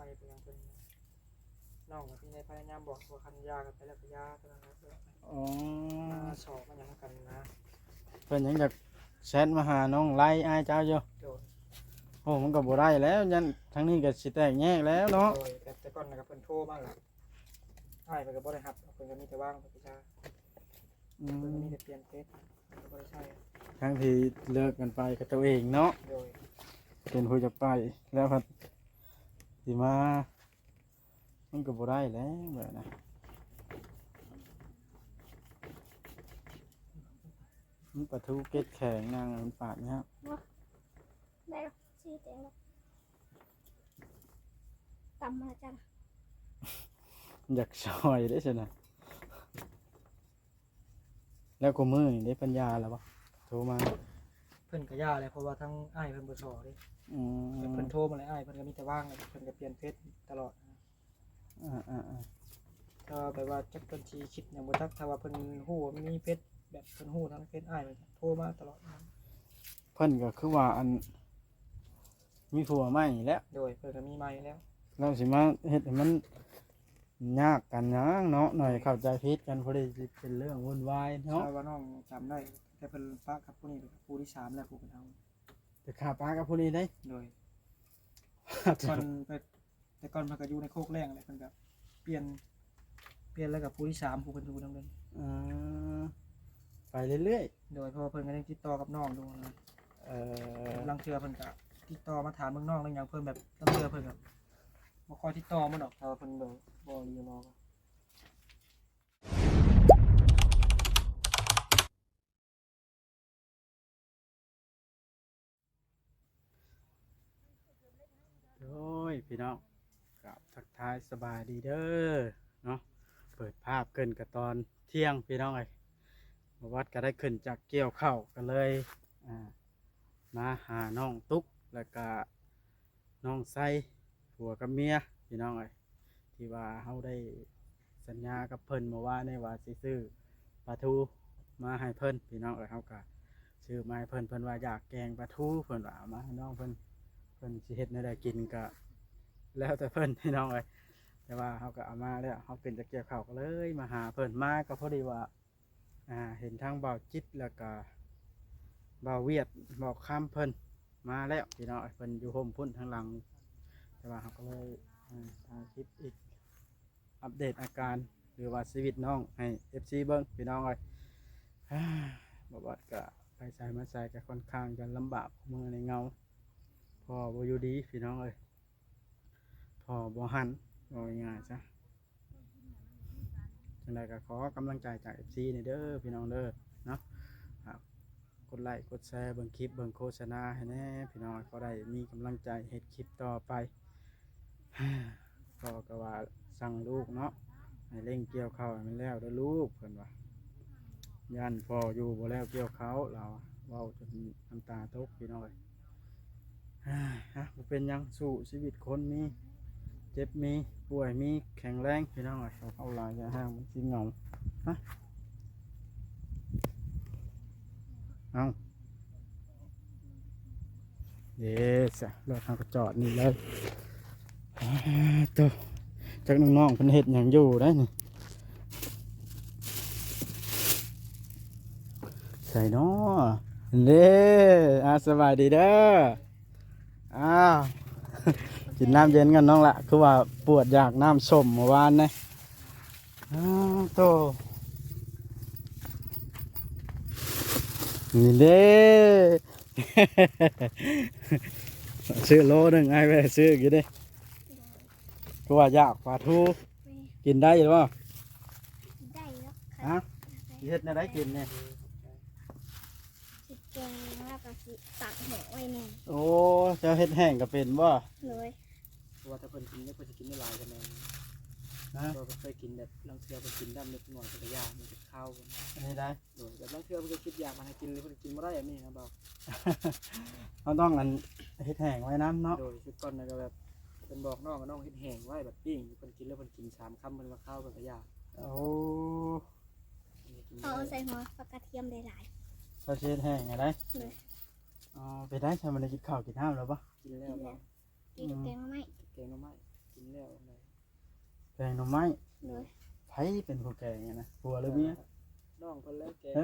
ໄປເປັນຫຍັງເພິ່ນ ນ້ອງກໍມີແນວພະຍາຍາມບອກວ່າຄັນຢາກັນໄປແລ້ວກໍຢ່າເທົ່ານັ້ນແຫຼະ ອໍ ມາຊອກມາຫຍັງນຳກັນນະ ເພິ່ນຍັງຢາກແຊັດມາຫານ້ອງໄລອ້າຍເຈົ້າຢູ່. ໂດຍ ໂອ້ ມັນກໍບໍ່ໄດ້ແລ້ວ ຢ້ານທາງນີ້ກໍຊິແຕກແຍກແລ້ວເນາະ. ໂດຍ ແຕ່ ແຕ່ກ່ອນນະກໍເພິ່ນໂທມາແລ້ວ ອ້າຍເພິ່ນກໍບໍ່ໄດ້ຮັບ ເພິ່ນກໍມີແຕ່ວາງໄປຊະ. ອືມ ເພິ່ນກໍມີແຕ່ປ່ຽນເຟສ ກໍບໍ່ໄດ້ໃຊ້ ທັງທີ່ເລີກກັນໄປກັບຕົວເອງເນາະ. ໂດຍ ເປັນຜູ້ຈະໄປ ແລ້ວພັດຊິມາ ມັນກໍບໍ່ໄດ້ແລ້ວແບບນັ້ນ. ມັນປາທູເກັດແຂງນາງ ມັນປາດຍາກ. ບໍ່ ໄດ້ດອກ ຊິເຮັດເອງດອກ ຕຳມາຈັງ ຢາກຊ່ອຍເດ້ຊັ້ນນະ. ແລ້ວຄູ່ມື້ນີ້ເດ້ ເພິ່ນຢ່າແລ້ວບໍ່? ໂທມາ ເພິ່ນກໍຢ່າແລ້ວ ເພາະວ່າທາງອ້າຍເພິ່ນບໍ່ຊໍເດ້. ອືມ ແຕ່ເພິ່ນໂທມາແລ້ວ ອ້າຍເພິ່ນກໍມີແຕ່ວາງ ເພິ່ນກໍປ່ຽນເຟສຕະຫຼອດ. ອ່າໆໆ ຖ້າແບບວ່າຈັກເພິ່ນຊິຄິດຫຍັງບໍ່ຈັກ ຖ້າວ່າເພິ່ນຮູ້ວ່າມີເຟສ ແບບເພິ່ນຮູ້ທາງເຟສອ້າຍ ເພິ່ນກໍໂທມາຕະຫຼອດ. ເພິ່ນກໍຄືວ່າ ອັນ ມີຜົວໃໝ່ແລ້ວ. ໂດຍ ເພິ່ນກໍມີໃໝ່ແລ້ວ ແລ້ວຊິມາເຮັດໃຫ້ມັນຍາກກັນຫຍັງເນາະ. ໜ້ອຍເຂົ້າໃຈຜິດກັນ ພໍດີຊິເປັນເລື່ອງວຸ່ນວາຍເນາະ. ຖ້າວ່ານ້ອງຈຳໄດ້ ແຕ່ເພິ່ນປະກັບຜູ້ນີ້ ຜູ້ທີສາມແລ້ວ ຜູ້ເພິ່ນເອົາ ແຕ່ຂ້າປະກັບຜູ້ນີ້ເດ້. ໂດຍ ກ່ອນໄປ ແຕ່ກ່ອນເພິ່ນກໍຢູ່ໃນໂຄກແລ້ງແຫຼະ ເພິ່ນກໍປ່ຽນ ປ່ຽນແລ້ວກໍຜູ້ທີສາມ ຜູ້ເພິ່ນຢູ່ນຳເພິ່ນ. ເອີ ໄປເລື້ອຍໆ. ໂດຍ ເພາະວ່າເພິ່ນກໍຍັງຕິດຕໍ່ກັບນ້ອງຢູ່ນະ. ເອີ ລາງເທື່ອເພິ່ນກໍຕິດຕໍ່ມາຖາມເບິ່ງນ້ອງເລື່ອງຫຍັງ ເພິ່ນແບບ ລາງເທື່ອເພິ່ນກໍບໍ່ຄ່ອຍຕິດຕໍ່ມາດອກ ຖ້າວ່າເພິ່ນບໍ່ ບໍ່ຢູ່ລໍ. ໂດຍ ພີ່ນ້ອງ ກໍທັກທາຍສະບາຍດີເດີເນາະ. ເປີດພາບຂຶ້ນກໍຕອນທ່ຽງ ພີ່ນ້ອງເອີຍ. ບ່າວວັດກໍໄດ້ຂຶ້ນຈາກກ່ຽວເຂົ້າ ກໍເລີຍ ອ່າ ມາຫານ້ອງຕຸກ ແລ້ວກະນ້ອງໄຊ ຜົວກັບເມຍ ພີ່ນ້ອງເອີຍ. ທີ່ວ່າເຮົາໄດ້ສັນຍາກັບເພິ່ນເມື່ອວານນີ້ວ່າຊິຊື້ປາທູມາໃຫ້ເພິ່ນ ພີ່ນ້ອງເອີຍ. ເຮົາກະຊື້ມາໃຫ້ເພິ່ນ ເພິ່ນວ່າຢາກແກງປາທູ ເພິ່ນວ່າເອົາມາໃຫ້ນ້ອງເພິ່ນ ເພິ່ນຊິເຮັດແນວໃດກິນກະແລ້ວແຕ່ເພິ່ນ ພີ່ນ້ອງເອີຍ. ແຕ່ວ່າເຮົາກະເອົາມາແລ້ວ ເຮົາຂຶ້ນຈາກກ່ຽວເຂົ້າກໍເລີຍມາຫາເພິ່ນ ມາກໍພໍດີວ່າ ອ່າ ເຫັນທາງບ່າວຈິດ ແລ້ວກະບ່າວຫວຽດ ບ່າວຄຳເພິ່ນມາແລ້ວ ພີ່ນ້ອງເອີຍ. ເພິ່ນຢູ່ຮົ່ມພຸ້ນທາງຫຼັງ ແຕ່ວ່າເຮົາກໍເລີຍ ອ່າ ຖ່າຍຄລິບອີກ ອັບເດດອາການ ຫຼືວ່າຊີວິດນ້ອງໃຫ້ເອັຟຊີເບິ່ງ ພີ່ນ້ອງເອີຍ. ບ່າວວັດກະໄປໃສມາໃສກະຄ່ອນຂ້າງຈະລຳບາກ ມື້ໃນເຫງົາ ພໍ່ບໍ່ຢູ່ດີ ພີ່ນ້ອງເອີຍ. ພໍບໍ່ຫັນ ເວົ້າງ່າຍໆຊະ. ຈັ່ງໃດກໍຂໍກຳລັງໃຈຈາກເອັຟຊີນີ້ເດີ ພີ່ນ້ອງເດີເນາະ. ຝາກກົດໄລກົດແຊເບິ່ງຄລິບເບິ່ງໂຄສະນາໃຫ້ແດ່ ພີ່ນ້ອງ ພໍໄດ້ມີກຳລັງໃຈເຮັດຄລິບຕໍ່ໄປ. ພໍ່ກໍວ່າສັ່ງລູກເນາະ ໃຫ້ເລັ່ງກ່ຽວເຂົ້າໃຫ້ມັນແລ້ວເດີລູກ ເພິ່ນວ່າ. ຢ້ານພໍ່ຢູ່ບໍ່ແລ້ວກ່ຽວເຂົ້າ ລາວເວົ້າຈົນນ້ຳຕາຕົກ ພີ່ນ້ອງເອີຍ. ຮະ ບໍ່ເປັນຫຍັງ ສູ້ຊີວິດຄົນ ມີເຈັບມີປ່ວຍ ມີແຂງແຮງ ພີ່ນ້ອງເອີຍ. ເອົາຫຼາຍຢ່າຫ່າງ ມັນຊິເຫງົາ. ຮະ ເອົາ ເດ້ຊະ ລົດເຮົາກໍຈອດນີ້ເລີຍ. ອາ ໂຕ ຈັກນ້ອງໆເພິ່ນເຮັດຫຍັງຢູ່ໄດ໋ນີ້. ໃສເນາະ ເດ້ ອາ ສະບາຍດີເດີ. ອ້າວ ກິນນ້ຳເຢັນກ່ອນນ້ອງລະ ຄືວ່າປວດຢາກນ້ຳສົ້ມມື້ວານນີ້. ອ້າວ ໂຕ ນີ້ເດ້ ຊື້ໂລໜຶ່ງ ອ້າຍແວ່ຊື້ຢູ່ເດ້. ຄືວ່າຢາກປາທູ ແມ່ນ ກິນໄດ້ຢູ່ບໍ່? ໄດ້ແລ້ວ. ຮະ ຊິເຮັດແນວໃດກິນນີ້? ຊິແກງແລ້ວກໍຊິຕາກແຫ້ງໄວ້ແດ່. ໂອ້ ເຈົ້າເຮັດແຫ້ງກໍເປັນບໍ່? ໂດຍ. ເພາະວ່າຖ້າເພິ່ນກິນ ເພິ່ນຊິກິນໄດ້ຫຼາຍກວ່າແມ່. ຮະ ເພາະວ່າເພິ່ນເຄີຍກິນແບບ ລາງເທື່ອເພິ່ນກິນດຳເລັກນ້ອຍ ເພິ່ນກໍຢາກ ມັນຈະຄາວ. ອັນນີ້ໄດ້ ໂດຍ ແບບລາງເທື່ອເພິ່ນກໍຄິດຢາກມັນໃຫ້ກິນ ຫຼືເພິ່ນກິນບໍ່ໄດ້ ແບບນີ້ນະ ເບົາ. ເຮົາຕ້ອງ ອັນ ເຮັດແຫ້ງໄວ້ນຳເນາະ. ໂດຍ ຊຸດກ່ອນນະກໍແບບ ເພິ່ນບອກນ້ອງ ນ້ອງເຮັດແຫ້ງໄວ້ ແບບປີ້ງ ເພິ່ນກິນແລ້ວເພິ່ນກິນສາມຄຳ ເພິ່ນວ່າຄາວ ເພິ່ນກໍຢາກ. ໂອ້ ເອົາໃສ່ຫົວປາກກະທຽມໄດ້ຫຼາຍ. ເຈົ້າຊິເຮັດແຫ້ງໃຫ້ໄດ໋. ໂດຍ. ອໍ ເປັນໄດ໋ ຊະ ມື້ນີ້ກິນເຂົ້າກິນນ້ຳແລ້ວບໍ່? ກິນແລ້ວ. ກິນແລ້ວ. ກິນກັບ ອືມ ແກງໜໍ່ໄມ້. ແກງໜໍ່ໄມ້. ກງໜໍ່ໄມ້. ໂດຍ. ໃຜເປັນຜູ້ແກງຫັ້ນນະ ຜົວຫຼືເມຍ? ນ້ອງເພິ່ນແຫຼະແກງ.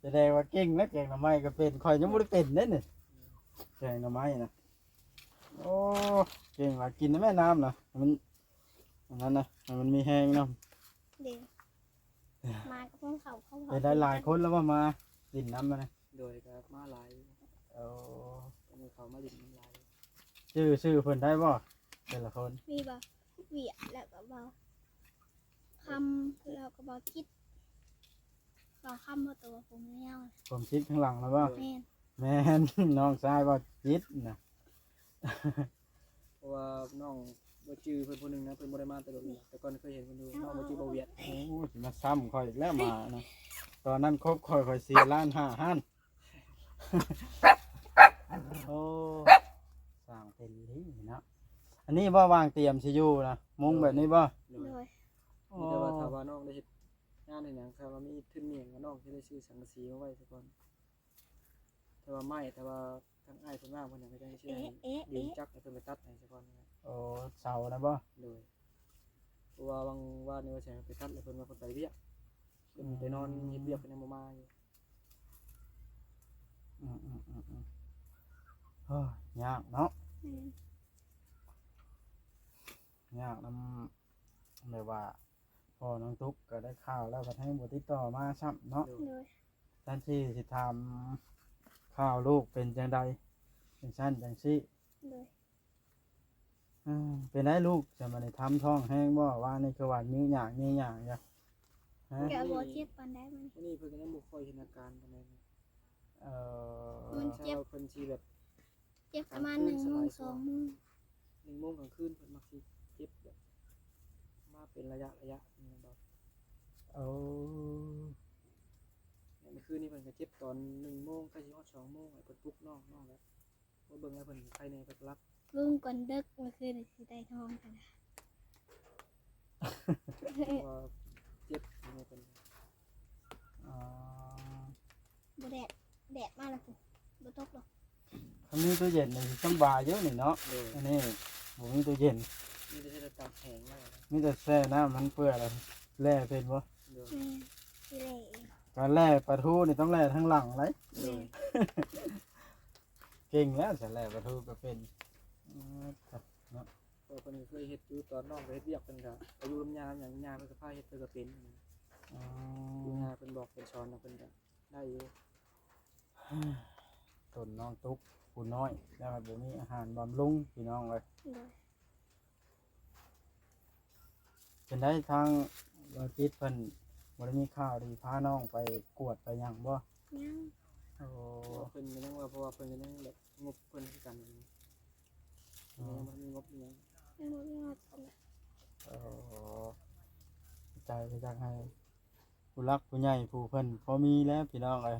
ສະແດງວ່າເກັ່ງແລ້ວ ແກງໜໍ່ໄມ້ກໍເປັນ ຂ້ອຍຍັງບໍ່ໄດ້ເປັນເດ້ນີ້ ແກງໜໍ່ໄມ້ນະ. ໂອ້ ເກັ່ງຫຼາຍ ກິນໄດ້ແມ່ນ້ຳນະ ໃຫ້ມັນ ອັນນັ້ນນະ ໃຫ້ມັນມີແຮງນຳ. ເດ້ ມາກັບພວກເຂົາ ເຂົາ ເປັນຫຼາຍໆຄົນແລ້ວບໍ່ມາຫຼິ້ນນຳນະ? ໂດຍ ກໍມາຫຼາຍຢູ່. ໂອ້ ກໍມີເຂົາມາຫຼິ້ນນຳຫຼາຍ. ຊື່ ຊື່ເພິ່ນໄດ້ບໍ່ ແຕ່ລະຄົນ? ມີບໍ່? ວຽກ ແລ້ວກໍບໍ່ ຄຳ ແລ້ວກໍບໍ່ຄິດ ບໍ່ຄຳ ບໍ່ໂຕ ຜົມຍາວ ຜົມຊິດຂ້າງຫຼັງແລ້ວບໍ່? ໂດຍ. ແມ່ນ ແມ່ນ ນ້ອງຊາຍບໍ່ຈິດນະ. ເພາະວ່ານ້ອງບໍ່ຈື່ເພິ່ນຜູ້ໜຶ່ງນະ ເພິ່ນບໍ່ໄດ້ມາແຕ່ດົນແລ້ວ ແຕ່ກ່ອນເຄີຍເຫັນເພິ່ນຢູ່. ນ້ອງບໍ່ຈື່ບໍ່ວຽດ. ໂອ້ ຊິມາຊ້ຳຂ້ອຍອີກແລ້ວ ໝານະ. ຕອນນັ້ນຄົບຂ້ອຍ ຂ້ອຍເສຍລ້ານຫ້າຫັ້ນ. ໂອ້ ສ້າງເປັນລີເນາະ. ອັນນີ້ບໍ່ ວາງຕຽມຊິຢູ່ນະ ມຸງແບບນີ້ບໍ່? ໂດຍ. ໂດຍ. ໂອ້ ມີແຕ່ວ່າຖ້າວ່ານ້ອງໄດ້ເຮັດງານເຮັດຫຍັງ ຖ້າວ່າມີທຶນມີຫຍັງ ນ້ອງຊິໄດ້ຊື້ສັງກະສີມາໄວ້ຊະກ່ອນ. ຖ້າວ່າໄມ້ ຖ້າວ່າທາງອ້າຍເພິ່ນວ່າງ ເພິ່ນກໍຍັງຊິໃຫ້ ເອະ ເອະ ດຶງຈັກໃຫ້ເພິ່ນໄປຕັດໃຫ້ຊະກ່ອນ. ໂອ້ ເສົານະບໍ່? ໂດຍ. ເພາະວ່າຫວ່າງວານນີ້ວ່າຊິໃຫ້ໄປຕັດ ແລ້ວເພິ່ນວ່າເພິ່ນໄປວຽກ ເພິ່ນໄປນອນເຮັດວຽກ ເພິ່ນຍັງບໍ່ມາຢູ່. ອືມໆໆໆ ໂອ້ຍ ຍາກເນາະ. ແມ່ນ. ຍາກນຳ ແບບວ່າພໍ່ນ້ອງຕຸກກໍໄດ້ຂ່າວແລ້ວ ກໍແຮງບໍ່ຕິດຕໍ່ມາຊ້ຳເນາະ. ໂດຍ. ແທນທີ່ຊິຖາມຂ່າວລູກເປັນຈັ່ງໃດ ຈັ່ງຊັ້ນຈັ່ງຊີ້. ໂດຍ. ເອີ ເປັນໃດລູກ ສະບາດນີ້ ທຳທ້ອງແຮງບໍ່? ວານນີ້ຄືວ່າຍືຍຍາກຍືຍຍາກຢູ່. ຮະ? ກະບໍ່ເຈັບປານໃດມື້ນີ້. ມື້ນີ້ເພິ່ນກໍຍັງບໍ່ຄ່ອຍເຫັນອາການປານໃດ. ເອີ ມັນເຈັບ ເພິ່ນຊິແບບ ເຈັບປະມານໜຶ່ງໂມງ ສອງໂມງ. ໜຶ່ງໂມງກາງຄືນເພິ່ນມັກຊິເຈັບແບບມາເປັນໄລຍະໄລຍະນີ້ແມ່ນບໍ່? ໂອ້ ມື້ຄືນນີ້ເພິ່ນກໍເຈັບຕອນໜຶ່ງໂມງ ໃກ້ຊິຮອດສອງໂມງ ໃຫ້ເພິ່ນປຸກນ້ອງ ນ້ອງແລ້ວ ມາເບິ່ງແລ້ວເພິ່ນໄຄແດ່ ເພິ່ນກໍຫຼັບ. ລຸງກ່ອນເດິກມື້ຄືນນີ້ຊິໄດ້ທ້ອງກັນ. ເພາະວ່າເຈັບຢູ່ເພິ່ນ. ອໍ ບໍ່ແດດ ແດດມາແລ້ວພຸ້ນ ບໍ່ຕົກດອກ. ຄັນມີຕູ້ເຢັນນີ້ຊິສຳບາຍຢູ່ນີ້ເນາະ. ໂດຍ. ອັນນີ້ບໍ່ມີຕູ້ເຢັນ ມີແຕ່ໃຊ້ຕາກແຫ້ງໄວ້ ມີແຕ່ແຊ່ນ້ຳໃຫ້ມັນເປື່ອຍແລ້ວແລ່ເປັນບໍ່? ໂດຍ. ແມ່ນ ຊິແລ່ເອງ. ການແລ່ປາທູນີ້ຕ້ອງແລ່ທາງຫຼັງໄດ໋. ໂດຍ. ເກັ່ງແລ້ວຊັ້ນແຫຼະ ປາທູກໍເປັນ. ເອີ ເນາະ ເພາະເພິ່ນກໍເຄີຍເຮັດຢູ່ ຕອນນ້ອງໄປເຮັດວຽກ ເພິ່ນກໍໄປຢູ່ນຳຍ່ານຳຫຍັງ ຍ່າເພິ່ນກໍພາເຮັດ ເພິ່ນກໍເປັນ. ອໍ ຢູ່ຍ່າເພິ່ນບອກເພິ່ນສອນ ເພິ່ນກໍໄດ້ຢູ່. ຕົນນ້ອງຕຸກຜູ້ນ້ອຍ ແລ້ວກໍບໍ່ມີອາຫານບຳລຸງ ພີ່ນ້ອງເອີຍ. ໂດຍ. ເປັນໃດທາງບ່າວຈິດເພິ່ນບໍ່ໄດ້ມີຂ່າວທີ່ພານ້ອງໄປກວດໄປຫຍັງບໍ່? ຍັງ. ໂອ້ ເພິ່ນກໍຍັງວ່າ ເພາະວ່າເພິ່ນກໍຍັງແບບງົບເພິ່ນຄືກັນ. ອໍ ຍັງບໍ່ມີງົບອີ່ຫຍັງ. ຍັງບໍ່ມີງົບ. ໂອ້ ໃຈກໍຢາກໃຫ້ ຜູ້ຫຼັກຜູ້ໃຫຍ່ຜູ້ເພິ່ນພໍມີແລ້ວພີ່ນ້ອງເອີຍ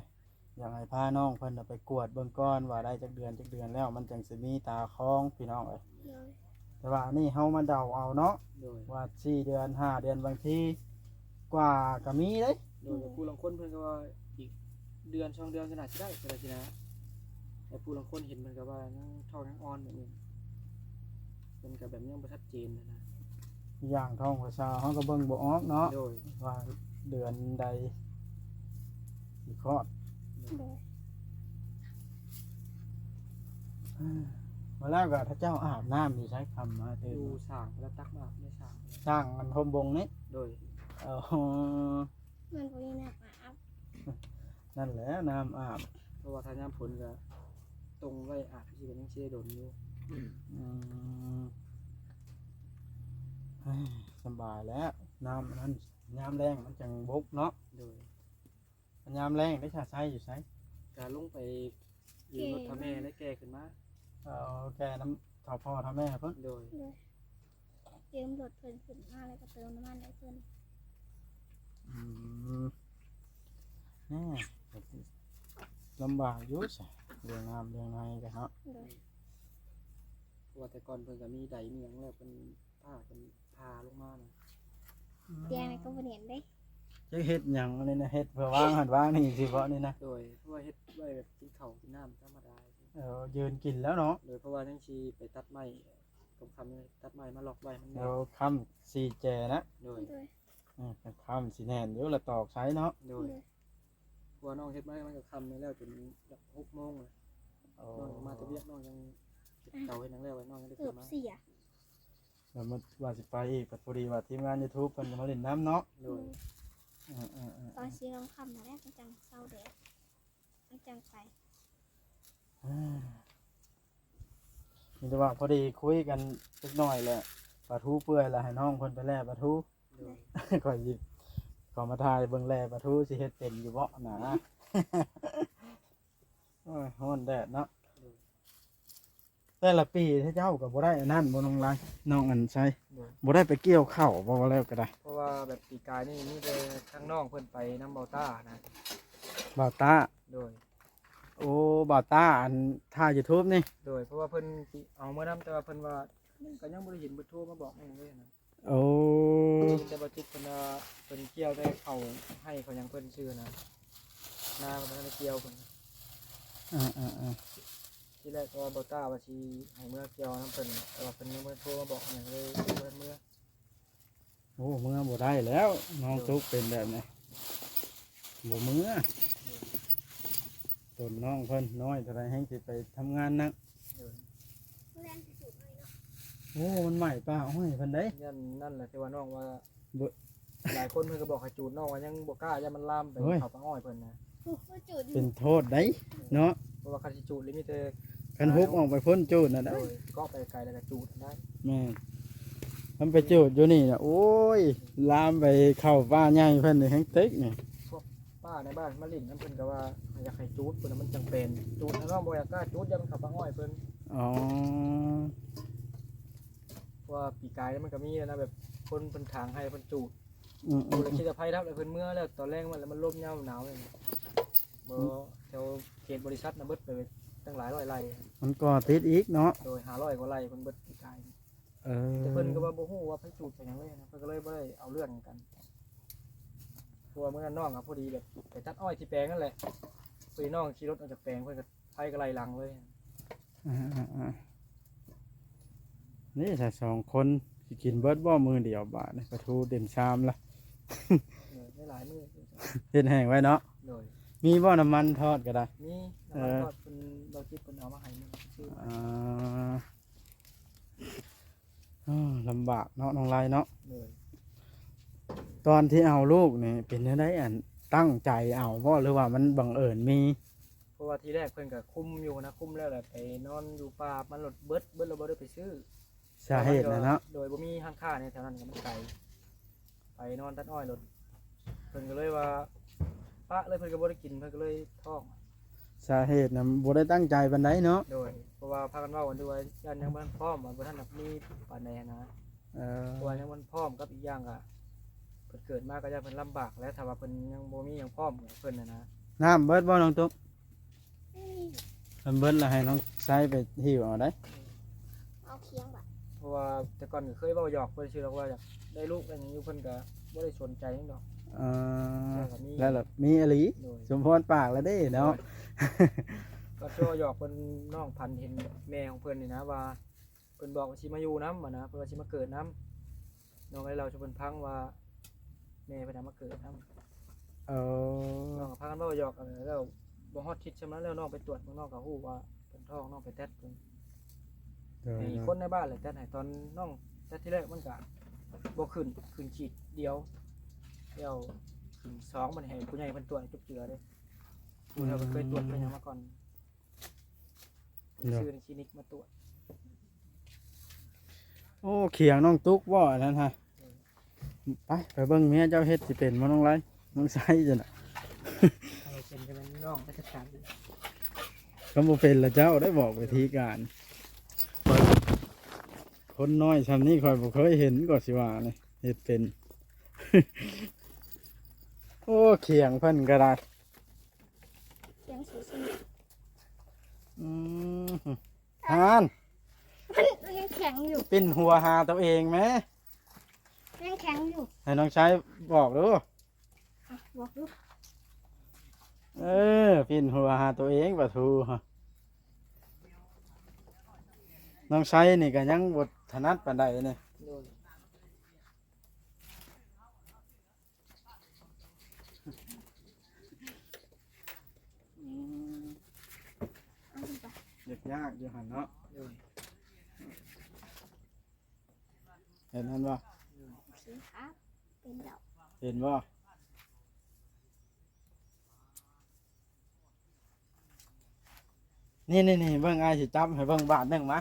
ຢາກໃຫ້ພານ້ອງເພິ່ນໄປກວດເບິ່ງກ່ອນວ່າໄດ້ຈັກເດືອນຈັກເດືອນແລ້ວ ມັນຈັ່ງຊິມີຕາຄອງພີ່ນ້ອງເອີຍ. ໂດຍ. ແຕ່ວ່າອັນນີ້ເຮົາມາເດົາເອົາເນາະ. ໂດຍ. ວ່າສີ່ເດືອນຫ້າເດືອນ ບາງທີກວ່າກໍມີເດ້. ໂດຍ. ແຕ່ຜູ້ລາງຄົນເພິ່ນກໍວ່າອີກເດືອນສອງເດືອນກໍໜ້າຊິໄດ້ ກໍໄດ້ຊິນະ. ແຕ່ຜູ້ລາງຄົນເຫັນເພິ່ນກໍວ່າຍັງທ້ອງຍັງອ່ອນແບບນີ້ ເພິ່ນກໍແບບຍັງບໍ່ຊັດເຈນນະ. ຢ່າງທ້ອງພາສາເຮົາກໍເບິ່ງບໍ່ອອກເນາະ. ໂດຍ. ວ່າເດືອນໃດຊິຄອດ. ໂດຍ. ມາແລ້ວກໍຖ້າເຈົ້າອາບນ້ຳຢູ່ໃສ? ຄ່ຳມາຕື່ນ ຢູ່ສາງ ແລ້ວຕັກມາອາບໃນສາງ. ສາງອັນໂຮມບົງນີ້? ໂດຍ. ອໍ ມັນບໍ່ມີນ້ຳອາບ. ນັ້ນແຫຼະນ້ຳອາບ ເພາະວ່າຖ້າຍາມຝົນກໍຕົງໄວ້ອາບ ຊິກໍຍັງຊິໄດ້ດົນຢູ່. ອືມ ສະບາຍແລ້ວ ນ້ຳອັນນັ້ນ ຍາມແລ້ງມັນຈັ່ງບົກເນາະ. ໂດຍ. ຍາມແລ້ງໄດ້ຊະໃຊ້ຢູ່ໃສ? ກະລົງໄປຢືມລົດເຖົ້າແມ່ ແກ່ ແລ້ວແກ່ຂຶ້ນມາ. ເອີ ແກ່ນຳເຖົ້າພໍ່ເຖົ້າແມ່ເພິ່ນ. ໂດຍ. ໂດຍ. ຢືມລົດເພິ່ນຂຶ້ນມາ ແລ້ວກໍເຕີມນ້ຳມັນໃຫ້ເພິ່ນ. ອືມ ແນ່ ກໍຊິລຳບາກຢູ່ຊະ ເລື່ອງນ້ຳເລື່ອງໃນກໍເນາະ. ໂດຍ. ເພາະວ່າແຕ່ກ່ອນເພິ່ນກໍມີໄດມີຫຍັງ ແລ້ວເພິ່ນ ພາກັນພາລົງມານະ. ອືມ ແຕ່ກໍບໍ່ເຫັນເດ້. ຈັກເຮັດຫຍັງອັນນີ້ນະ ເຮັດເພື່ອວາງຫັ້ນວາງນີ້ຊິເບາະນີ້ນະ? ໂດຍ. ເພາະວ່າເຮັດໄວ້ແບບກິນເຂົ້າກິນນ້ຳທຳມະດາ. ເອີ ຢືນກິນແລ້ວເນາະ. ໂດຍ. ເພາະວ່າຍັງຊິໄປຕັດໄມ້ ໄປ ຄ່ຳນີ້ຕັດໄມ້ມາລັອກໄວ້ ມັນແໜ້ນ. ໂອ້ ຄ່ຳສີ່ແຈນະ. ໂດຍ ໂດຍ ເອີ ຄ່ຳຊິແໜ້ນຢູ່ລະ ຕອກໃສ່ເນາະ. ໂດຍ ໂດຍ ເພາະວ່ານ້ອງເຮັດມາ ມັນກໍຄ່ຳນີ້ແລ້ວ ຈົນຫົກໂມງແລ້ວ. ໂອ້ ນ້ອງມາແຕ່ວຽກ ນ້ອງຍັງເຮັດເຕົາເຮັດຫຍັງແລ້ວ ນ້ອງຍັງໄດ້ຂຶ້ນມາ. ເກືອບເສຍ ແລ້ວມາວ່າຊິໄປອີກ ກໍພໍດີວ່າທີມງານ YouTube ເພິ່ນກໍມາຫຼິ້ນນຳເນາະ. ໂດຍ ອືມໆໆ ຕອນສີ່ໂມງຄ່ຳນັ້ນແຫຼະ ມັນຈັ່ງເຊົາແດດ ມັນຈັ່ງໄປ. ມີແຕ່ວ່າພໍດີຄຸຍກັນຈັກໜ້ອຍແຫຼະ ປາທູເປື່ອຍ ແລ້ວໃຫ້ນ້ອງເພິ່ນໄປແລ່ປາທູ. ໂດຍ ຂ້ອຍຊິເຂົ້າມາຖ່າຍເບິ່ງແລ່ປາທູ ຊິເຮັດເປັນຢູ່ບໍ່ນະ. ໂອ້ຍ ຮ້ອນແດດເນາະ. ໂດຍ ແຕ່ລະປີເຈົ້າກໍບໍ່ໄດ້ອັນນັ້ນບໍ່ ນ້ອງລາຍ ນ້ອງອັນໄຊ? ໂດຍ ບໍ່ໄດ້ໄປກ່ຽວເຂົ້າບໍ່ ວ່າແລ້ວກໍໄດ້? ເພາະວ່າແບບປີກາຍນີ້ມີແຕ່ທາງນ້ອງເພິ່ນໄປນຳບ່າວຕ້ານະ. ບ່າວຕ້າ? ໂດຍ ໂອ້ ບ່າວຕ້າ ອັນຖ່າຍ YouTube ນີ້? ໂດຍ ເພາະວ່າເພິ່ນຊິເອົາເມືອນຳ ແຕ່ວ່າເພິ່ນວ່າ ຍັງ ກໍຍັງບໍ່ໄດ້ເຫັນເພິ່ນໂທມາບອກຫຍັງເລີຍນະ. ໂອ້ ມີແຕ່ບ່າວຈິດເພິ່ນວ່າ ເພິ່ນກ່ຽວແຕ່ເຂົ້າໄຮ່ເຂົ້າຫຍັງເພິ່ນຊື່ນະ ນາເພິ່ນບໍ່ທັນໄດ້ກ່ຽວເພິ່ນ. ເອີໆໆ ທີແລກກໍວ່າບ່າວຕ້າວ່າຊິໃຫ້ເມືອກ່ຽວນຳເພິ່ນ ແຕ່ວ່າເພິ່ນຍັງບໍ່ໄດ້ໂທມາບອກຫຍັງເລີຍ ບໍ່ທັນເມືອ. ໂອ້ ເມືອບໍ່ໄດ້ແລ້ວ ນ້ອງຕຸກເປັນແບບນີ້ ບໍ່ເມືອ. ໂດຍ ຕົນນ້ອງເພິ່ນນ້ອຍເທົ່າໃດ ແຮ່ງຊິໄປທຳງານໜັກ. ໂດຍ ໂອ້ ມັນໄໝ້ປ່າອ້ອຍເພິ່ນເດ້. ຢ້ານນັ້ນແຫຼະ ທີ່ວ່ານ້ອງວ່າ ບໍ່ ຫຼາຍຄົນເພິ່ນກໍບອກໃຫ້ຈູດ ນ້ອງວ່າຍັງບໍ່ກ້າ ຢ້ານມັນລາມໄປ ເອີຍ ເຂົ້າປ່າອ້ອຍເພິ່ນນະ. ເປັນໂທດໄດເນາະ ເພາະວ່າຄັນຊິຈູດນີ້ມີແຕ່ ຄັນຮຸບອອກໄປພຸ້ນຈູດນະໄດ້. ໂດຍ ເກາະໄປໄກແລ້ວກໍຈູດໄດ້. ແມ່ນ ຄັນໄປຈູດຢູ່ນີ້ນະ ໂອ້ຍ ລາມໄປເຂົ້າປ່າໃຫຍ່ເພິ່ນນີ້ແຮ່ງຕຶກນີ້. ພວກປ້າໃນບ້ານມາຫຼິ້ນນຳເພິ່ນກໍວ່າ ຢາກໃຫ້ຈູດເພິ່ນນະ ມັນຈັ່ງເປັນ ຈູດແລ້ວເນາະ ບໍ່ຢາກກ້າຈູດ ຢ້ານມັນເຂົ້າປ່າອ້ອຍເພິ່ນ. ອໍ ເພາະວ່າປີກາຍມັນກໍມີນະ ແບບຄົນເພິ່ນຖາງໄຮ່ເພິ່ນຈູດ. ອືມໆໆ ໂອ້ ແລ້ວຄິດວ່າໄຟດັບ ແລ້ວເພິ່ນເມືອແລ້ວ ຕອນແລງມາແລ້ວມັນລົມຍາມໜາວເລີຍ. ບໍ່ ອືມ ແຖວເຂດບໍລິສັດນະ ເບິດໄປຕັ້ງຫຼາຍຮ້ອຍໄຮ່. ມັນກໍຕິດອີກເນາະ. ໂດຍ ຫ້າຮ້ອຍກວ່າໄຮ່ເພິ່ນເບິດປີກາຍ. ເອີ ແຕ່ເພິ່ນກໍວ່າບໍ່ຮູ້ວ່າໃຜຈູດໃຜຫຍັງເລີຍນະ ເພິ່ນກໍເລີຍບໍ່ໄດ້ເອົາເລື່ອງຫຍັງກັນ. ເພາະວ່າມື້ນັ້ນນ້ອງກໍພໍດີແບບໄປຕັດອ້ອຍທີ່ແປງນັ້ນແຫຼະ ພໍດີນ້ອງຂີ່ລົດອອກຈາກແປງ ເພິ່ນກໍ ໄຟກໍໄລ່ຫຼັງເລີຍ. ອ່າໆໆ ນີ້ຊະ ສອງຄົນຊິກິນເບິດບໍ່ມື້ດຽວບາດນີ້ ປາທູເຕັມຊາມລະ. ເອີ ໄດ້ຫຼາຍມື້ ເຮັດແຫ້ງໄວ້ເນາະ. ໂດຍ ມີບໍ່ນ້ຳມັນທອດກໍໄດ້? ມີ ນ້ຳມັນ ເອີ ທອດເພິ່ນ ເບົາຈິດເພິ່ນເອົາມາໃຫ້ມື້ຊື້ມາ. ອ່າ ເອີ ລຳບາກເນາະ ນ້ອງໄລເນາະ. ໂດຍ ຕອນທີ່ເອົາລູກນີ້ເປັນແນວໃດ ອັນ ຕັ້ງໃຈເອົາບໍ່ ຫຼືວ່າມັນບັງເອີນມີ? ເພາະວ່າທີແລກເພິ່ນກໍຄຸມຢູ່ນະ ຄຸມແລ້ວແຫຼະ ໄປນອນຢູ່ປ່າ ມັນລົດເບິດ ເບິດແລ້ວບໍ່ໄດ້ໄປຊື້. ສາເຫດນະເນາະ ໂດຍບໍ່ມີຮ້ານຄ້າໃນແຖວນັ້ນ ກໍມັນໄກ ໄປນອນຕັດອ້ອຍໂລດ ເພິ່ນກໍເລີຍວ່າປະເລີຍ ເພິ່ນກໍບໍ່ໄດ້ກິນ ເພິ່ນກໍເລີຍທ້ອງ. ສາເຫດນະບໍ່ໄດ້ຕັ້ງໃຈປານໃດເນາະ. ໂດຍ ເພາະວ່າພາກັນເວົ້າກັນຢູ່ວ່າຢ້ານຍັງບໍ່ທັນພ້ອມ ວ່າບໍ່ທັນແບບມີປານໃດຫັ້ນນະ. ເອີ ເພາະວ່າຍັງບໍ່ທັນພ້ອມ ກັບອີກຢ່າງກໍເພິ່ນເກີດມາກໍຢ້ານເພິ່ນລຳບາກແຫຼະ ຖ້າວ່າເພິ່ນຍັງບໍ່ມີຫຍັງພ້ອມໃຫ້ເພິ່ນຫັ້ນນະ. ນ້ຳເບິດບໍ່ ນ້ອງຕຸກ? ອືມ ຄັນເບິດແລ້ວໃຫ້ນ້ອງໄຊໄປຫິ້ວເອົາໄດ໋. ເອົາຄຽງບາດ ເພາະວ່າແຕ່ກ່ອນກໍເຄີຍເວົ້າຫຍອກເພິ່ນຊື່ດອກ ວ່າຢາກໄດ້ລູກໄດ້ຫຍັງຢູ່ ເພິ່ນກໍບໍ່ໄດ້ສົນໃຈຫຍັງດອກ. ເອີ ແລ້ວກໍມີ ແລ້ວລະມີອີ່ຫຼີ. ໂດຍ ສົມພອນປາກແລ້ວເດ້ເນາະ. ໂດຍ ກໍເວົ້າຫຍອກເພິ່ນ ນ້ອງຝັນເຫັນແມ່ຂອງເພິ່ນນີ້ນະ ວ່າເພິ່ນບອກວ່າຊິມາຢູ່ນຳຫັ້ນນະ ເພິ່ນວ່າຊິມາເກີດນຳ. ນ້ອງກໍໄດ້ເລົ່າສູ່ເພິ່ນຟັງວ່າແມ່ເພິ່ນນະມາເກີດນຳ. ເອີ ນ້ອງກໍພາກັນເວົ້າຫຍອກກັນ ແລ້ວບໍ່ຮອດທິດຊ່ຳນັ້ນແລ້ວ ນ້ອງໄປຕວດເບິ່ງ ນ້ອງກໍຮູ້ວ່າເພິ່ນທ້ອງ ນ້ອງໄປແຕັດເບິ່ງ. ໂດຍ ໃຫ້ຄົນໃນບ້ານແຫຼະແຕັດໃຫ້ ຕອນນ້ອງແຕັດທີແລກມັນກໍບໍ່ຂຶ້ນ ຂຶ້ນຂີດດຽວ ແລ້ວຂຶ້ນສອງ ບັດນີ້ໃຫ້ຜູ້ໃຫຍ່ເພິ່ນຕວດໃຫ້ທຸກເທື່ອເດ້. ຜູ້ເຖົ້າເພິ່ນເຄີຍຕວດເຄີຍຫຍັງມາກ່ອນ. ເນາະ ຊື້ໃນຄລີນິກມາຕວດ. ໂອ້ ຂຽງນ້ອງຕຸກບໍ່ອັນນັ້ນຫະ? ເອີ ໄປ ໄປເບິ່ງເມຍເຈົ້າເຮັດຊິເປັນບໍ່ ນ້ອງໄລ ນ້ອງໄຊຊັ້ນນະ. ເອົາເປັນກໍແມ່ນນ້ອງໄປຈັດການ. ຄັນບໍ່ເປັນລະເຈົ້າໄດ້ບອກວິທີການ. ຄົນນ້ອຍຊ່ຳນີ້ຂ້ອຍບໍ່ເຄີຍເຫັນ ກໍຊິວ່ານີ້ເຮັດເປັນ. ໂອ້ ຂຽງເພິ່ນກໍໄດ້ ຂຽງສູງ. ອືມ ຫັ້ນ ມັນ ມັນຍັງແຂງຢູ່ ປິ່ນຫົວຫາຕົວເອງແມ. ຍັງແຂງຢູ່ ໃຫ້ນ້ອງໄຊບອກດູ. ອ່ະ ບອກດູ. ເອີ ປິ່ນຫົວຫາຕົວເອງປາທູ. ນ້ອງໄຊນີ້ກໍຍັງບໍ່ ຖະໜັດປານໃດນີ້? ໂດຍ ອືມ ເອົາໄປ ຢາກຍາກຢູ່ຫັ້ນເນາະ. ໂດຍ ເຫັນຫັ້ນບໍ່? ໂອເຄຄັບ ເປັນແລ້ວ ເຫັນບໍ່? ນີ້ໆໆ ເບິ່ງ ອ້າຍຊິຈັບໃຫ້ເບິ່ງບາດໜຶ່ງມາ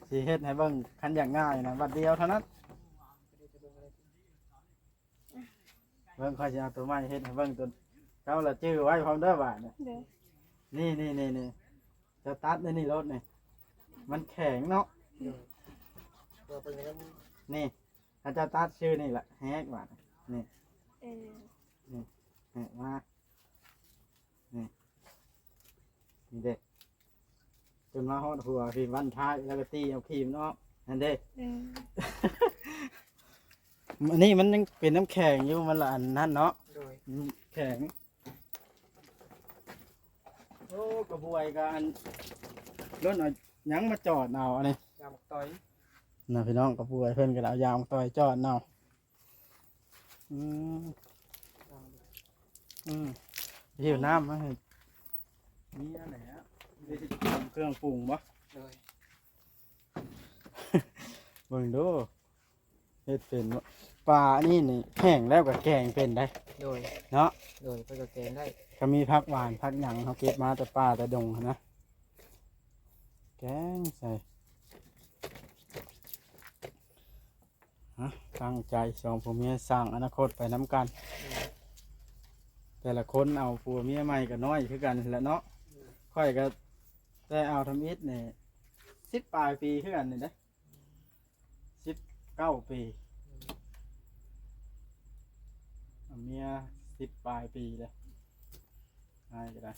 ຊິເຮັດໃຫ້ເບິ່ງ ຄັນຢາກງ່າຍນະ ບາດດຽວເທົ່ານັ້ນ. ເບິ່ງ ຂ້ອຍຊິເອົາຕົວໃໝ່ເຮັດໃຫ້ເບິ່ງ ຕົວເຈົ້າລະຈື່ໄວ້ພ້ອມເດີບາດນີ້. ໂດຍ ນີ້ໆໆໆ ເຈົ້າຕັດໃນນີ້ໂລດນີ້ ມັນແຂງເນາະ. ໂດຍ ຕົວເພິ່ນກໍຍັງ ນີ້ ຖ້າເຈົ້າຕັດຊື່ນີ້ລະແຮກບາດນີ້ ນີ້ ເອີ ນີ້ແຮກມາ ນີ້ ນີ້ເດ້ ຈົນມາຮອດຫົວພີ້ ບັ້ນທ້າຍ ແລ້ວກໍຕີເອົາຄີມັນອອກ ຫັ້ນເດ້. ເອີ ອັນນີ້ມັນຍັງເປັນນ້ຳແຂງຢູ່ ມັນລະອັນນັ້ນເນາະ. ໂດຍ ອືມ ແຂງ. ໂອ້ ກະບວຍກະອັນ ລົ້ນເອົາຫຍັງມາຈອດເອົາອັນນີ້ ຢາງໝາກຕອຍນະພີ່ນ້ອງ. ກະບວຍເພິ່ນກະເອົາຢາງໝາກຕອຍຈອດເອົາ. ອືມ ອືມ ຫິ້ວນ້ຳມາໃຫ້ເມຍແຫຼະ ເຄື່ອງປຸງບໍ່? ໂດຍ ເບິ່ງດູ ເຮັດເປັນບໍ່? ປາອັນນີ້ນີ້ແຫ້ງແລ້ວກໍແກງເປັນໄດ໋. ໂດຍ ເນາະ ໂດຍ ເພິ່ນກໍແກງໄດ້ ກໍມີຜັກຫວານຜັກຫຍັງ ເຮົາເກັບມາແຕ່ປ່າແຕ່ດົງຫັ້ນນະ ແກງໃສ່. ຮະ ຕັ້ງໃຈສອງຜົວເມຍສ້າງອະນາຄົດໄປນຳກັນ. ແຕ່ລະຄົນເອົາຜົວເມຍໃໝ່ກໍນ້ອຍຄືກັນແຫຼະເນາະ. ຂ້ອຍກໍແຕ່ເອົາທຳອິດນີ້ ສິບປາຍປີຄືກັນນີ້ເດ້ ສິບເກົ້າປີ ເອົາເມຍສິບປາຍປີເດ້ ອ້າຍກໍໄດ້.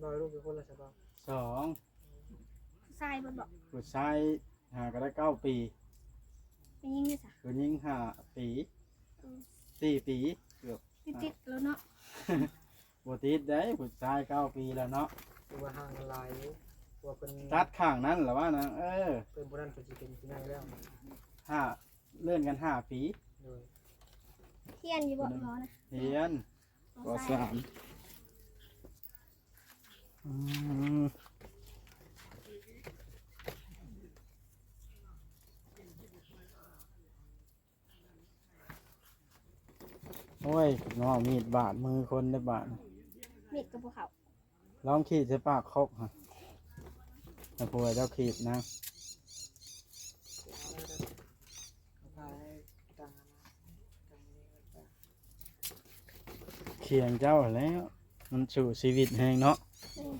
ບໍ່ ລູກຈັກຄົນລະຊະບໍ່? ສອງ ຜູ້ຊາຍເບິດບໍ່? ຜູ້ຊາຍຫາກໍໄດ້ເກົ້າປີ ຜູ້ຍິງເດຊະ? ຜູ້ຍິງຫ້າປີ ອືມ ສີ່ປີ ເກືອບຕິດໆແລ້ວເນາະ. ບໍ່ຕິດໄດ໋ ຜູ້ຊາຍເກົ້າປີແລ້ວເນາະ. ຖືວ່າຫ່າງກັນຫຼາຍຢູ່ ເພາະວ່າເພິ່ນຕັດຂ້າງນັ້ນລະວ່ານະ. ເອີ ເພິ່ນຜູ້ນັ້ນເພິ່ນຊິເປັນຜູ້ໃຫຍ່ແລ້ວ ຫ້າ ເລື່ອນກັນຫ້າປີ. ໂດຍ ຮຽນຢູ່ບໍ່ ໝໍນະ? ຮຽນ ປໍສາມ. ອືມ ໂອ້ຍ ເນາະ ມີດບາດມືຄົນເດ້ບາດ ມີດກໍບໍ່ເຂົ້າ. ລອງຂີດໃສ່ປາກຄົກຫະ ໃຫ້ຜົວເຈົ້າຂີດນະ. ຂຽງເຈົ້າຫັ້ນແຫຼະ ມັນສູ້ຊີວິດແຮງເນາະ. ອືມ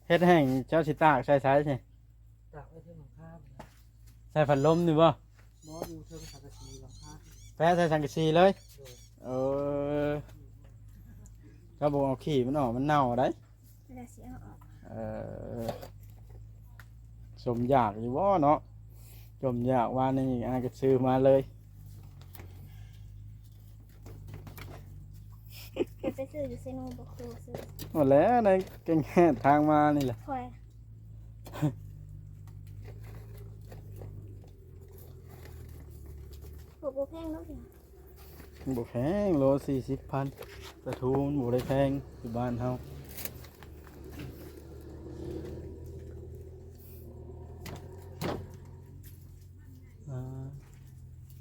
ເຮັດແຫ້ງເຈົ້າຊິຕາກໃສ່ໃສຊິ? ຕາກໄວ້ເທິງຫຼັງຄາພຸ້ນນະ. ໃສ່ພັດລົມນີ້ບໍ່? ບໍ່ ຢູ່ເທິງສັງກະສີຫຼັງຄາ. ແປະໃສ່ສັງກະສີເລີຍ? ໂດຍ. ເອີ ເຈົ້າບໍ່ເອົາຂີ້ມັນອອກ ມັນເນົ່າໄດ໋. ແລ້ວຊິເອົາອອກ. ເອີ ສົມຢາກຢູ່ບໍ່ເນາະ? ສົມຢາກ ວານນີ້ອ້າຍກໍຊື້ມາເລີຍ. ໄປຊື້ຢູ່ເຊໂນບໍ່? ຄືວ່າຊື້ ໝົດແລ້ວ ໃນແກ້ງແຮດທາງມານີ້ແຫຼະ. ຂ້ອຍ ບໍ່ ບໍ່ແພງດອກ. ບໍ່ແພງ ໂລສີ່ສິບພັນ ປາທູມັນບໍ່ໄດ້ແພງຢູ່ບ້ານເຮົາ. ອ່າ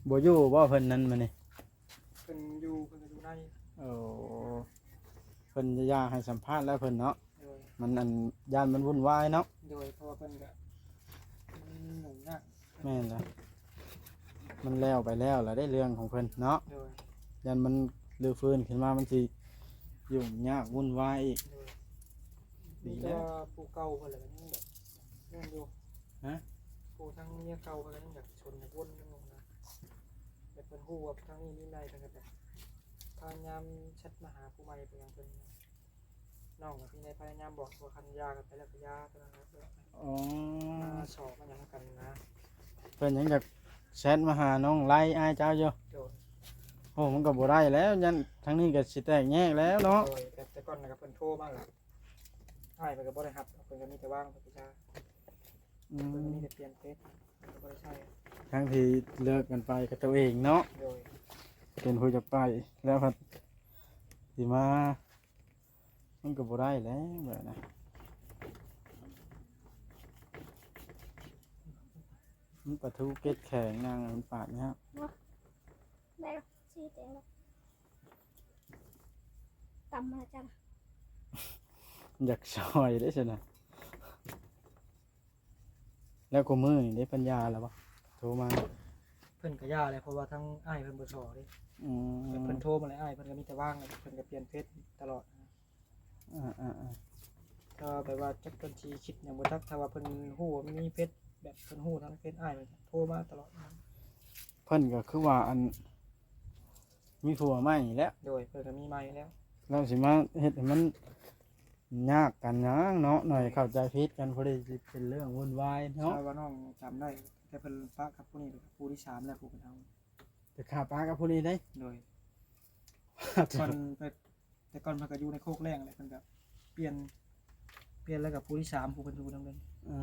ບໍ່ຢູ່ບໍ່ເພິ່ນນັ້ນມື້ນີ້? ເພິ່ນຢູ່ ເພິ່ນກໍຢູ່ໃນ. ໂອ້ ເພິ່ນຢາກໃຫ້ສຳພາດແລ້ວເພິ່ນເນາະ. ໂດຍ. ມັນ ອັນ ຢ້ານມັນວຸ່ນວາຍເນາະ. ໂດຍ ເພາະວ່າເພິ່ນກໍ ມັນຫຍຸ້ງຍາກ. ແມ່ນລະ ມັນແລ້ວໄປແລ້ວລະເດ້ ເລື່ອງຂອງເພິ່ນເນາະ. ໂດຍ. ຢ້ານມັນຮື້ຟື້ນຂຶ້ນມາ ມັນຊິຫຍຸ້ງຍາກວຸ່ນວາຍອີກ. ໂດຍ. ດີແລ້ວ ມີແຕ່ວ່າຜູ້ເກົ່າເພິ່ນລະຍັງແບບນັ້ນຢູ່. ຮະ? ຜູ້ທາງເມຍເກົ່າເພິ່ນລະຍັງຢາກຊົນຢາກວົນຢູ່ນະ. ແບບເພິ່ນຮູ້ວ່າທາງນີ້ມີໃໝ່ ເພິ່ນກໍແບບພະຍາຍາມແຊັດມາຫາຜູ້ໃໝ່ ເປັນຫຍັງເພິ່ນ ນ້ອງກໍພະຍາຍາມບອກວ່າຄັນຢ່າກັນໄປແລ້ວກໍຢ່າເທົ່ານັ້ນແຫຼະ. ອໍ ມາຊອກມາຫຍັງກັນນະ. ເພິ່ນຍັງຢາກແຊັດມາຫານ້ອງໄລອ້າຍເຈົ້າຢູ່. ໂດຍ. ໂອ້ ມັນກໍບໍ່ໄດ້ແລ້ວ ຢ້ານທາງນີ້ກໍຊິແຕກແຍກແລ້ວເນາະ. ໂດຍ ແຕ່ ແຕ່ກ່ອນນະກໍເພິ່ນໂທມາກໍ ອ້າຍເພິ່ນກໍບໍ່ໄດ້ຮັບ ເພິ່ນກໍມີແຕ່ວາງເພິ່ນກໍຊາ ອືມ ເພິ່ນກໍມີແຕ່ປ່ຽນເຟສ ເພິ່ນກໍບໍ່ໄດ້ໃຊ້ ທັງທີ່ເລີກກັນໄປກັບຕົວເອງເນາະ. ໂດຍ ເປັນຜູ້ຈະໄປ ແລ້ວພັດຊິມາ ມັນກໍບໍ່ໄດ້ແລ້ວແບບນັ້ນ. ມັນປາທູເກັດແຂງນາງ ມັນປາດຍາກ. ແມ່ຊີ້ແຈງດອກ ຕຳມາຈັ່ງ ຢາກຊ່ອຍເດ້ຊັ້ນນະ. ແລ້ວຄູ່ມື້ນີ້ເດ້ ເພິ່ນຢ່າແລ້ວບໍ່? ໂທມາ ເພິ່ນກໍຢ່າແລ້ວ ເພາະວ່າທາງອ້າຍເພິ່ນບໍ່ຊໍເດ້. ອືມ ແບບເພິ່ນໂທມາແລ້ວ ອ້າຍເພິ່ນກໍມີແຕ່ວາງ ເພິ່ນກໍປ່ຽນເຟສຕະຫຼອດ. ອ່າໆໆ ກໍແບບວ່າຈັກເພິ່ນຊິຄິດຫຍັງບໍ່ຈັກ ຖ້າວ່າເພິ່ນຮູ້ວ່າມີເຟສ ແບບເພິ່ນຮູ້ທາງເຟສອ້າຍ ເພິ່ນໂທມາຕະຫຼອດ. ເພິ່ນກໍຄືວ່າ ອັນ ມີຜົວໃໝ່ແລ້ວ. ໂດຍ ເພິ່ນກໍມີໃໝ່ແລ້ວ ແລ້ວຊິມາເຮັດໃຫ້ມັນຍາກກັນຫຍັງເນາະ. ໜ້ອຍເຂົ້າໃຈຜິດກັນ ພໍດີຊິເປັນເລື່ອງວຸ່ນວາຍເນາະ. ຖ້າວ່ານ້ອງຈຳໄດ້ ແຕ່ເພິ່ນປະກັບຜູ້ນີ້ ຜູ້ທີສາມແລ້ວ ຜູ້ເພິ່ນເອົາ ໄປຂ້າປາກັບຜູ້ນີ້ເດ້. ໂດຍ ກ່ອນໄປ ແຕ່ກ່ອນເພິ່ນກໍຢູ່ໃນໂຄກແລ້ງແຫຼະ ເພິ່ນກໍປ່ຽນ ປ່ຽນແລ້ວກໍຜູ້ທີສາມ ຜູ້ເພິ່ນຢູ່ນຳເພິ່ນ. ເອີ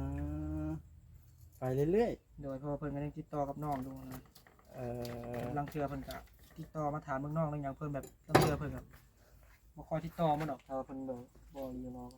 ໄປເລື້ອຍໆ. ໂດຍ ເພາະວ່າເພິ່ນກໍຍັງຕິດຕໍ່ກັບນ້ອງຢູ່ນະ. ເອີ ລາງເທື່ອເພິ່ນກໍຕິດຕໍ່ມາຖາມເບິ່ງນ້ອງເລື່ອງຫຍັງ ເພິ່ນແບບ ລາງເທື່ອເພິ່ນກໍບໍ່ຄ່ອຍຕິດຕໍ່ມາດອກ ຖ້າວ່າເພິ່ນບໍ່ ບໍ່ຢູ່ນອກ.